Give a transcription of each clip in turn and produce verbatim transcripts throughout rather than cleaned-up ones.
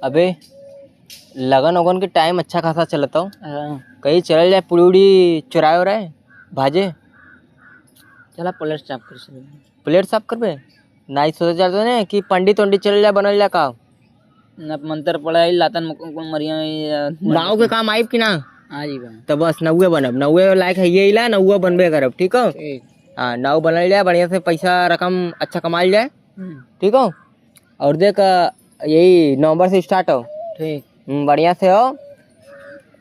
अबे, लगन ओगन के टाइम अच्छा खासा चलत हौ। हाँ। कहीं चलल जाए, पूड़ी उड़ी चुराए उराए, भाजे। चला, प्लेट साफ कर से। प्लेट साफ करबे? नाई सोचे जात ने कि पंडित उंडित चलल जाए, बनल जाए का? न मंत्र पढ़ाई, लातन मुक-, मुक-, मरिया, ये, नाव के काम आइब कि ना? आ जी बा। त बस, नउवे बनब, नउवे लायक है ये इला, नउवे बनबे करब, ठीक हो? ठीक। हाँ, नाव बनल जाए, बढ़िया से पैसा रकम अच्छा कमाल जाए, हम्म। ठीक हो? और देख, अ, यही नवंबर से start हो। ठीक। हम्म, बढ़िया से हो।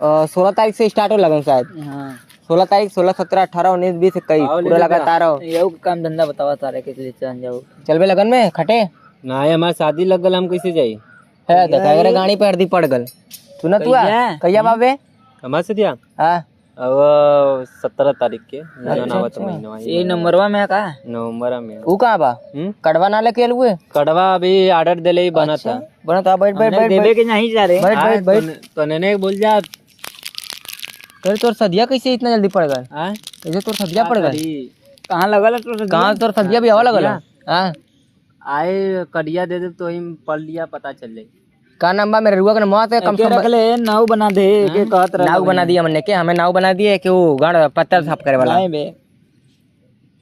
अ, सोलह तारीख से start हो लगन शायद। हाँ। सोलह तारीख, सोलह, सत्रह, अठारह, उन्नीस, बीस, इक्कीस, आओ, पूरा लेके जा। लगातार हो। ये वो काम धंधा बतावा सारे, कैसे ले चल जाओ। चलबे लगन में खटे? ना, ये हमार शादी लग गल, हम कैसे जाई? है, देखा, अरे गाड़ी पे हरदी पड़ गल। सुना तू आ? कहिया? कहिया हम्म। बाबे? हमार से दिया? हाँ। अब सत्रह तारीख के, अच्छा, जौन आवत अच्छा। महीना, ये नंबरवा में है का? नवंबर में। ऊ कहाँ बा? हम्म? कड़वा ना लेके अलुए? कड़वा अभी order देले ही बनत अच्छा, है। बनत है, बैठ, बैठ, हमने बैठ, देवे बैठ। के नहीं जा रहे। बैठ, हाँ, बैठ, बैठ। तो ने-, तो ने बोल जा। अरे, तोर सदिया कैसे इतना जल्दी पड़ गल? हाँ? कैसे तोर सदिया का पड़ गल? करी? कहाँ लगल है तोर सदिया? कहाँ तोर सदिया भी आवा लगल है? हाँ। हाँ। आए, कड़िया दे दे तो ही पढ़ लिया, पता चल जाए। का नाम बा मेरे रुआ के नाम? मौत है, कम एके से कम रख ले, नाव बना दे, एके हाँ? कहत रह नाव बना दिया हमने के, हमें नाव बना दिए कि वो गाड़ पत्थर साफ करे वाला। नहीं बे।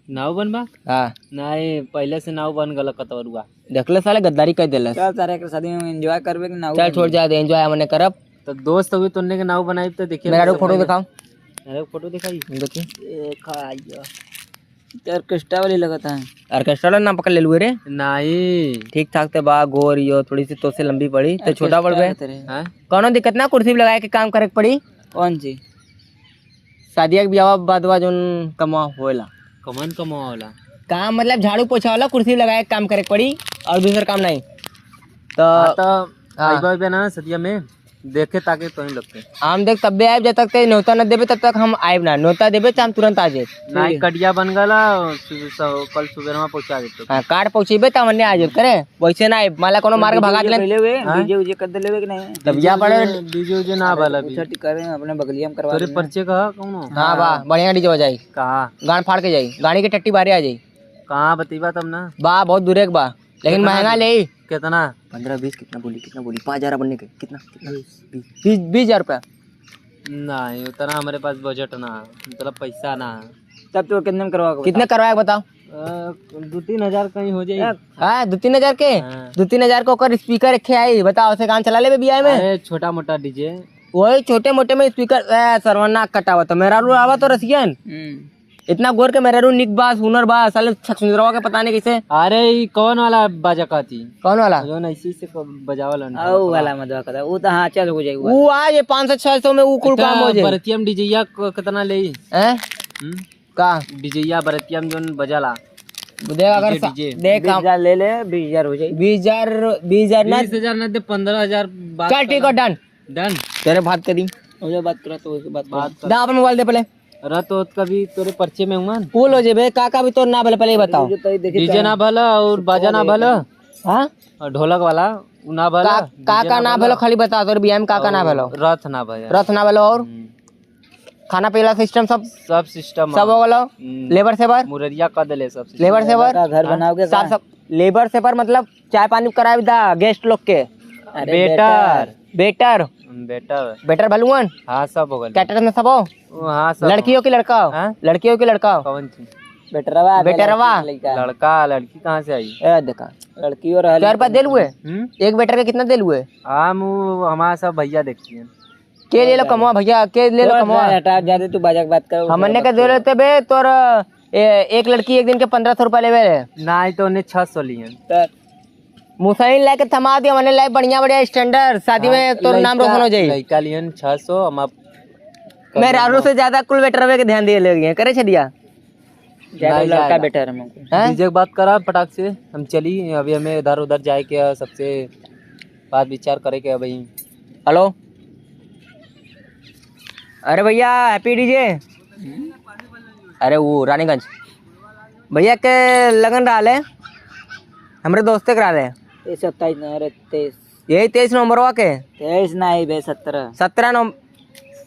नाव बनबा? हाँ। नहीं, पहले से नाव बन गल कतवरुआ। देख ले साले, गद्दारी कर देलस। चल सारे के शादी में enjoy करबे कि नाव चल बन छोड़ गल? जा दे, enjoy हमने करब। तो दोस्त हुए तोन्ने के नाव बनाई तो देखिए मेरा ना रो सब फोटो भाई। दिखाओ। मेरा फोटो दिखाई। देखिए। देखा आइयो। तो orchestra वाली लगत है। Orchestra वाला नाम पकड़ ले लुए रे। नहीं। ठीक ठाक ते बा, गोर यो, थोड़ी सी तो से लंबी पड़ी, ते छोटा orchestra बड़ बे। लगत रहे। हाँ? कौनो दिक्कत ना, कुर्सी पे लगाए के काम करे के पड़ी। कौन सी? शादिया के बियाह बाद बा जोन कमा होला। कमन कमा होला? काम मतलब झाड़ू पोछा वाला, कुर्सी पे लगाए के काम करे के पड़ी और दूसर काम नहीं। तो हाँ, तो हाँ। अइबा, अइबा ना सदिया में। देखे ताके तोही लगते। हम देख तब्बे आइब, जब तक ते न्योता न देबे तब तक हम आइब ना। न्योता देबे त हम तुरंत आ जाए। नाई ठीक। कडिया बन गला, सु-, स-, कल सुबह में पहुंचा देते। हाँ, कार्ड पहुंचेबे त हमने आ जाए करे। वैसे ना आइब, माला कोनो मार के भगा देले। पहले वे हाँ? DJ उजे कर देले कि नहीं? तब या पड़े। DJ उजे ना वाला भी। पूछा टिक करे, अपने बगलिया में करवा तोरे लेना। परिचय का कौनो? हाँ, बा, बढ़िया DJ हो जाई। कहाँ? गांड फाड़ के जाई, गाड़ी के टट्टी बारे आ जाई। कहाँ बतीबा तब ना? बा, बहुत दूरे के बा। लेकिन कितना महंगा दे? लेई। कितना? पन्द्रह बीस कितना बोली, कितना बोली? पाँच हजार बनने के, कितना? कितना? बीस। बीस, बीस हजार रुपया। नहीं, उतना हमारे पास बजट ना है, मतलब पैसा ना है। तब तो कितने में करवा के कितने बताओ? करवाए बताओ? अ, दो तीन हजार कहीं हो जाई। हाँ, दो तीन हजार के? हाँ। दो तीन हजार के ओकर speaker एक ठे आई, बताओ, उसे काम चला लेबे बियाह में? अरे, छोटा मोटा DJ। वही छोटे मोटे में speaker, ए, सरवना कटावा तो मेरा रू आवा तो रसियन। हम्म। इतना गोर के मेहरारू निक बा, सुनर बा, साले छछुंदरवा के पता नहीं कैसे। अरे, ई कौन वाला बाजा कहती? कौन वाला? जौन ऐसे से क-, बजावल हन, औ वाला मजवा कहता, ऊ तो हाँ, चल हो जाई, ऊ ऊ वाला। आ जे पाँच सौ छह सौ में ऊ कुल इतना काम हो जाई। बरतिया में डीजेया क-, कितना लेई? हैं? हम्म? का? डीजेया बरतिया में जौन बजाला। देख, अगर डीजे, सा-, डीजे। देख, बीस हजार ले ले, बीस हजार हो जाई। बीस हजार, बीस हजार ना। बीस हजार ना दे, पन्द्रह हजार बात चल, ठीक है, करला। Done। Done। तेरे बात करी। उधर बात करा तो उसे बात बात करा। कर। दा अपन मोबाइल दे पहले। रत होत का भी तोरे परिचय में हुआ न? कुल हो जेबे, का का भी तोर ना भले, पहले ये बताओ। DJ ना भला और बाजा ना भला। हाँ? और ढोलक वाला, उ ना भला, का, का DJ का ना ना भला, भला। खाली बता, तोर बियाह में का का ना और भला? रथ ना भला। रथ ना भला और? हम्म। खाना पीना system सब? सब system सब है। हो गलो? हम्म। Labour saver? मुररिया कर देले सब system। Labour saver? का घर हाँ। बनाओगे साफ का? सब, labour saver मतलब चाय पानी करावे दा guest लोग के। अरे waiter। Waiter। Waiter। Waiter भलुअन? हाँ, सब हो गइल। Caterer में सब हो? ओ, हाँ, सब लड़कियों हो। की लड़का हो? हाँ? लड़कियों की लड़का हो? कौन सी? Waiterवा आ गया, waiterवा? लड़की, लड़का। लड़का, लड़की कहाँ से आई? ए, देखा। लड़की और चार रुपया देल हुए? हम्म? एक waiter के कितना देल हुए? हाँ, वो हमारा सब भैया देखती हैं। के ले लो कमवा भैया, के ले लो कमवा। हटा, ज्यादा तू बाजा के बात कर, हमने के दे लेते बे, तोर, ए, एक लड़की एक दिन के पन्द्रह सौ रुपया लेवे रे। नहीं तो उन्हें छह सौ लिए। मुसैन लाके थमा दिया, मने लाए बढ़िया, बढ़िया standard, शादी में तोर नाम रोशन हो जाई। लइका लियन छह सौ, हम आप मेहरारू से ज्यादा कुल waiterवे के ध्यान दिए लगे, करे छे दिया। ज्यादा नहीं लड़का जाएगा। Waiter हमको। हैं? DJ के बात करा फटाक से, हम चली, अभी हमें इधर उधर जाए के, सबसे बात विचार करे के अभी। Hello, अरे भैया, Happy DJ। अरे वो रानीगंज भैया के लगन रहा ले, हमरे दोस्ते के रहा ले। ये सत्ताईस ना, अरे तेईस। यही तेईस नवंबरवा के? तेईस नहीं बे, सत्रह। सत्रह नवं-,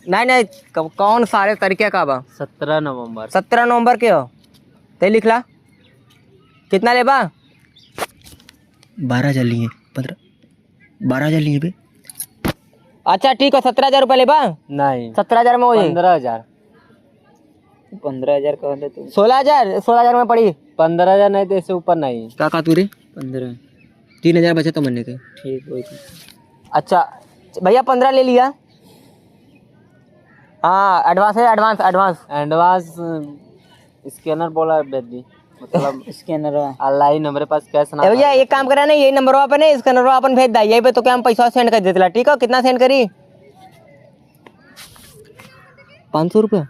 नहीं, नहीं, क-, कौन सारे तरीके का बा? सत्रह नवंबर। सत्रह नवंबर के हो? ते लिख ला। कितना लेबा? बारह हजार लिए, पन्द्रह, बारह हजार लिए बे। अच्छा ठीक है, सत्रह हजार रुपया लेबा? नहीं। सत्रह हजार में हो जाई? पन्द्रह हजार। पन्द्रह हजार कह दे तू। सोलह हजार, सोलह हजार में पड़ी। पन्द्रह हजार नहीं तो इससे ऊपर नहीं। का, का तू रे? पन्द्रह। तीन हजार बचा तो मन्ने के। ठीक, वही तो। अच्छा भैया, पन्द्रह ले लिया। हाँ, advance है, advance, advance। Advance, scanner बोला भेज दी, मतलब scanner। Online, हमरे पास cash ना ए भैया, है। एक काम करा ना, यही नंबरवा पे ना, scannerवा अपन भेज दा, यही पे तो क्या हम पैसा send कर देतला, ठीक है? कितना send करी? पाँच सौ रुपया।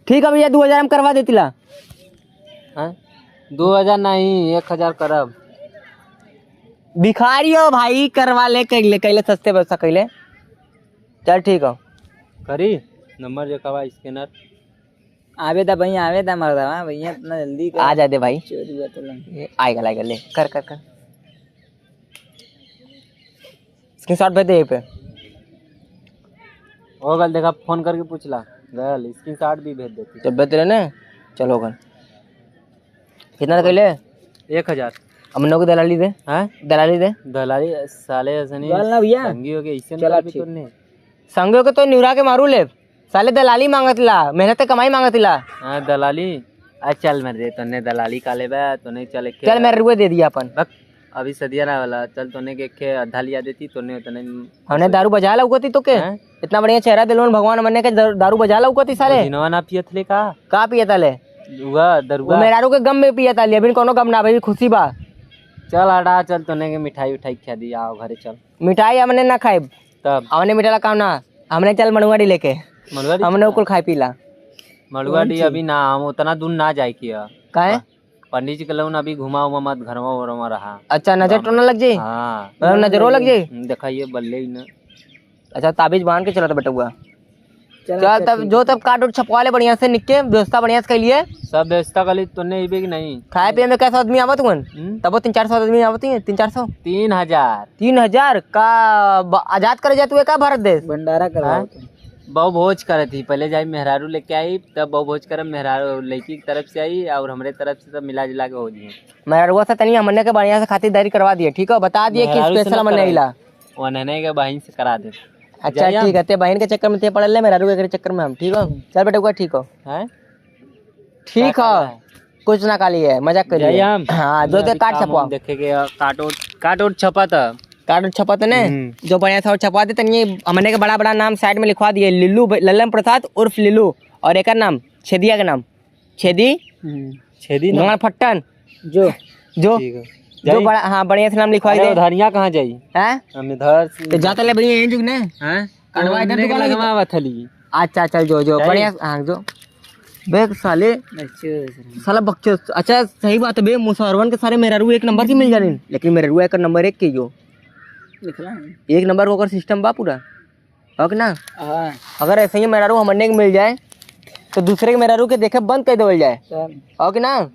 ठीक है भैया, दो हजार हम करवा देतिला। हाँ? दो हजार नहीं, एक हजार करब। भिखारी हो भाई, करवा ले, कैले, कैले सस्ते पैसा कैले। चल ठीक हो। करी, नंबर जो कवा scanner। आवे दा भाई, आवे दा मर्दवा, भैया इतना जल्दी कर। आ जा दे भाई। चोरी बात लंग। ये आएगा, आएगा, ले, कर, कर, कर। Screenshot भेज दे यही पे। हो गल, देखा, phone करके पूछ ला। गल, screenshot भी भेज देती। तो भेज दे ने, चलो गल। कितना कैले? एक हजार। अब नौ की दलाली दे। हाँ? दलाली दे। दलाली, साले ऐसे नहीं। गल ना भैया। संगी हो गए, इससे चला मतलब भी ठीक। तोड़ने। संगी हो के तो निउरा के मारू ले। साले दलाली मांगत ला, मेहनत के कमाई मांगत ला। हाँ, दलाली। आ, चल मेरे, तोने दलाली का लेबे, तोने चल एक चल मेरे रुए दे दिया अपन। बक, अभी सदिया ना वाला, चल तोने के, के आधा लिया देती, तोने उतने हमने दारू बजा लौकती तो के? हैं? इतना बढ़िया चेहरा दिलवन भगवान मन्ने के दर-, दारू बजा लौकती साले। जिनवा ना पियत ले का? का पियत ले? उआ, वो दरुआ। मेहरारू के गम में पियत ले, अभी कोनो गम ना, अभी खुशी बा। चल हटा, चल तोने के मिठाई उठाई खिया दी, आओ घरे चल। मिठाई हमने ना खाइब। तब? हमने मिठाई ला काम ना, हमने चल मड़ुआडी लेके। मड़ुआडी हमने चल। ओकुल खाए पीला। मड़ुआडी कौन सी? अभी ना, हम उतना दूर ना जाए के ह। काहे? प-, पंडित जी के लौन अभी घुमा उमा मत, घरवा उरवा रहा। अच्छा, नजर गाँव टोना में। लग जाई? हाँ। मतलब नजरो लग जाई? हम्म, देखा ये बल्ले ही ना। अच्छा, ताबीज बांध के चलत बेटुआ। चला, चल अच्छा, तब ठीक जो है। तब काट उट छपवा ले बढ़िया से निक के, व्यवस्था बढ़िया से कैलिए। सब व्यवस्था कर ली तूने, इबे कि नहीं? खाए पिए में कैसा आदमी आवत हुअन? हम्म? तबो तीन चार सौ आदमी आवत ही, तीन चार सौ? तीन हजार। तीन हजार का ब-, आजाद करे जात हुए का भारत देश? भंडारा करवाओ हाँ? तुम। बहु भोज करे थी, पहले जाई मेहरारू लेके आई, तब बहु भोज करे, मेहरारू लड़की की तरफ से आई और हमरे तरफ से सब मिला जुला के हो जाए। मेहरारुआ से तनी हमने के बढ़िया से खातिरदारी करवा दिए, ठीक है? बता दिए कि मेहरारू से special ना हमने कराई। अइला। वनहने के बहिन से करा दे। अच्छा, जाई हम। ठीक है, ते बहिन के चक्कर में ते पड़ल ले, मेहरारू के चक्कर में हम, ठीक हो? चल बेटुआ, ठीक हो? हैं? ठीक का हो? काला है? कुछ ना काली है, मजाक कर जाई लिए। हम। हाँ, जो मैं ते अभी काट काम छपवा। वाम देखे के, काट उट, काट उट छपा था। काट उट छपा था ने? हम्म। जो बढ़िया से और छपवा दे, तनी हमने के बड़ा बड़ा नाम side में लिखवा दिए, लिल्लू ब-, लल्लन प्रसाद उर्फ लिल्लू, और एकर नाम, छेदिया के नाम। छेदी? हम्म। छेदी ना? गाड़ फट्टन। जो। जो। ठीक है। जो जाई? बड़ा, हाँ, बढ़िया से नाम लिखवाई अरे, दे। वो धनिया कहाँ जाई? हैं? हम इधर से तो जाता ले भैया, यहीं जुग ने। हैं? काटवा इधर हमने दुकान लगे। लगवा थली। अच्छा, चल, जो, जो, जाई? बढ़िया, हाँ, जो। बे, साले, अच्छा, अच्छा। साला बकचोद, अच्छा, सही बात है बे, मुसहरवन के सारे मेहरारू एक नंबर की मिल जानी, लेकिन मेहरारू एक नंबर एक की जो। लिखला है। एक नंबर का ओकर system बा पूरा। हो कि ना? हाँ। अगर ऐसे ही मेहरारू हमने के मिल जाए, तो दूसरे के मेहरारू के देखे बंद कर देवल जाए। तब। हो कि ना?